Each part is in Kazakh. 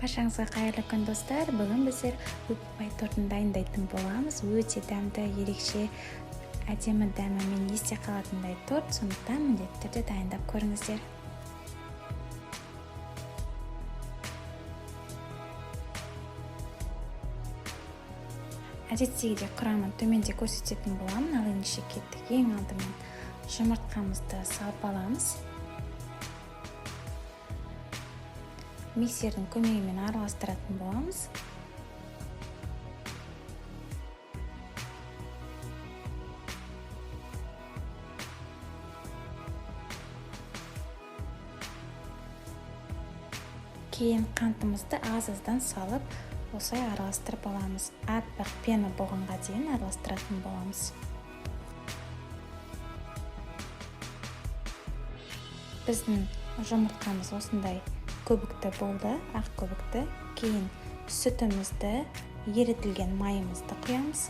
Баршаңызға қайырлы күн, достар! Бүгін біздер өппай тортын дайындайтын боламыз. Өте дәмді, ерекше әдемі дәмімен есте қалатындай торт, сондықтан міндетті түрде дайындап көріңіздер. Әдеттегідей құрамын төменде көрсететін боламын, ал ендеше кеттік. Ең алдымен жұмыртқамызды салып аламыз. Миксердің көмегімен араластыратын боламыз. Кейін қантымызды аз-аздан салып, осылай араластырып аламыз. Аппақ пена болғанға дейін араластыратын боламыз. Біздің жұмыртқамыз осындай көбікті болды, ақ көбікті. Кейін сүтімізді, ерітілген майымызды құямыз.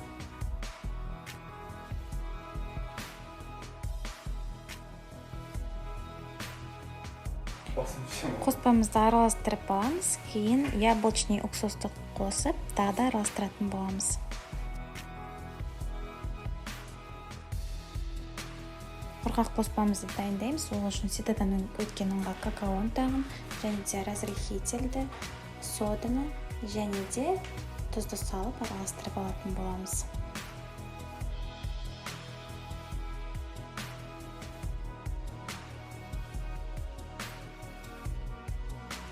Қоспамызды араластырып аламыз. Кейін яблочный уксусты қосып, тағы да араластыратын боламыз. Құрғақ қоспамызды дайындаймыз. Ол үшін ситодан өткен ұнға какао ұнтағын және де разрыхлительді, соданы және де тұзды салып араластырып алатын боламыз.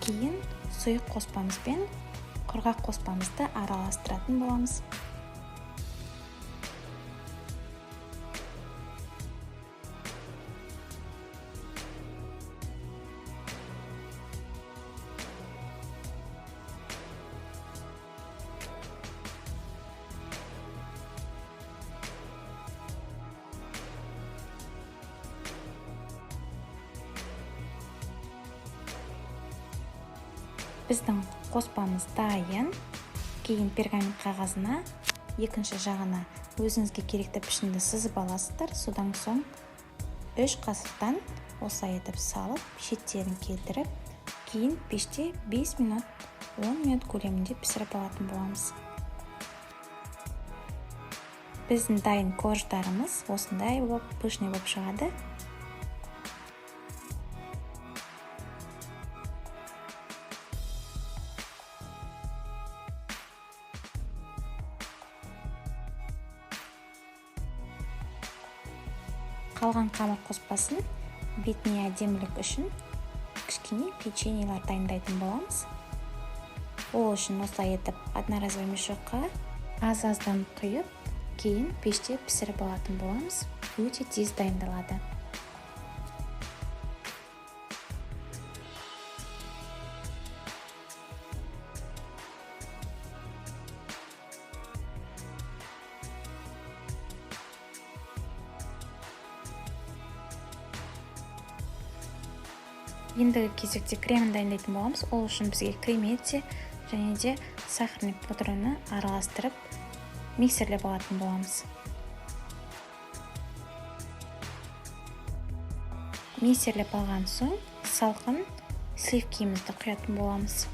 Кейін сұйық қоспамыз бен құрғақ қоспамызды араластыратын боламыз. Біздің қоспамыз дайын. Кейін пергамент қағазына екінші жағына өзіңізге керекті пішінді сызып аласыздар. Содан соң 3 қасықтан осылай етіп салып, шеттерін келтіріп, кейін пеште 5 минут, 10 минут көлемінде пісіріп алатын боламыз. Біздің дайын корждарымыз осындай болып, пышный болып шығады. Қалған қамыр қоспасын бетіне әдемілік үшін кішкене печеньелер дайындайтын боламыз. Ол үшін осылай етіп одноразовый мешокқа аз-аздан құйып, кейін пеште пісіріп алатын боламыз. Өте тез дайындалады. Ендігі кезекте кремін дайындайтын боламыз. Ол үшін бізге креметте және де сахарный пудраны араластырып миксерлеп алатын боламыз. Миксерлеп алған соң салқын сливкимізді құятын боламыз.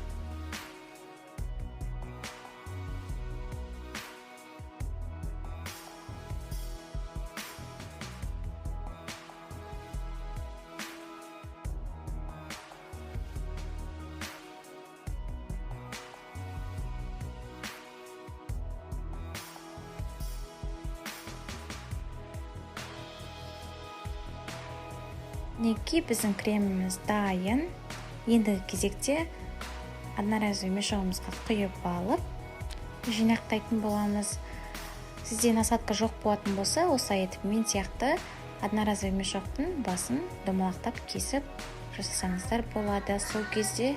Мінекей біздің креміміз дайын. Ендігі кезекте одноразовый мешогымызға құйып алып, жинақтайтын боламыз. Сізде насадка жоқ болатын болса, осылай етіп мен сияқты одноразовый мешоктың басын домалақтап кесіп жасасаңыздар болады. Сол кезде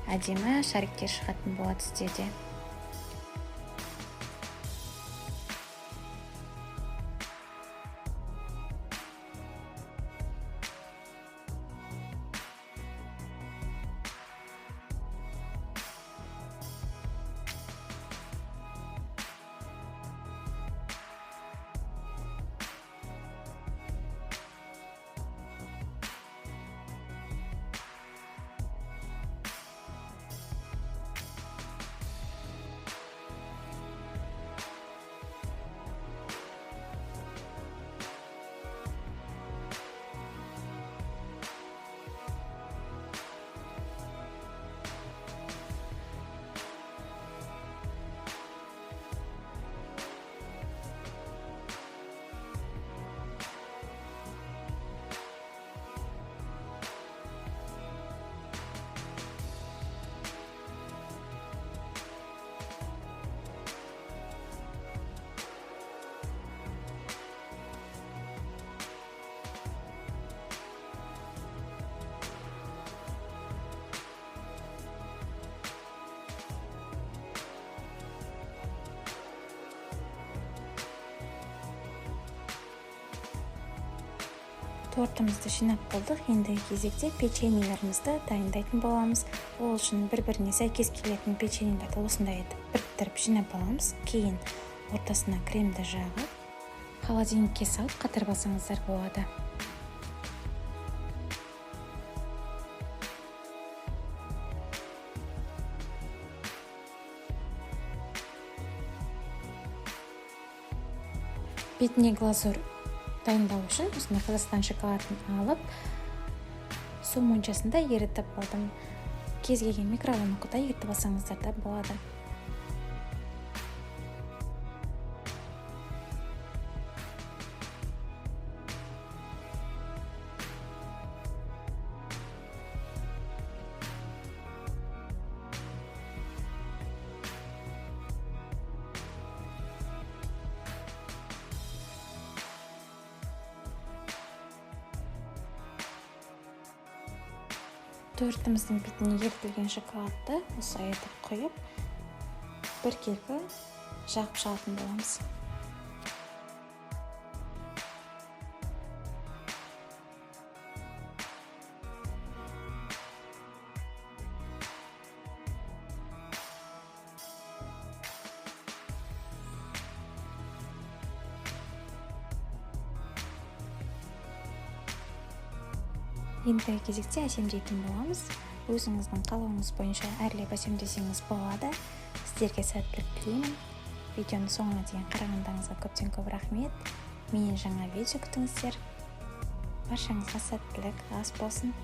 әдемі шариктер шығатын болады сіздерде. Тортымызды жинап болдық. Ендігі кезекте печеньелерімізді дайындайтын боламыз. Ол үшін бір-біріне сәйкес келетін печеньелерді осындай етіп біріктіріп жинап аламыз. Кейін ортасына кремді жағып, холодильникке салып қатырып алсаңыздар болады. Бетіне глазурь дайындау үшін осындай Қазақстан шоколадын алып, су моншасында ерітіп алдым. Кез келген микроволновкада ерітіп алсаңыздар да болады. Тортымыздың бетіне ерітілген шоколадты осылай етіп құйып, біркелкі жағып шығатын боламыз. Ендігі кезекте әсемдейтін боламыз. Өзіңіздің қалауыңыз бойынша әрлеп әсемдесеңіз болады. Сіздерге сәттілік тілеймін. Видеоның соңына дейін қарағандарыңызға көптен көп рахмет. Менен жаңа видео күтіңіздер. Баршаңызға сәттілік, ас болсын.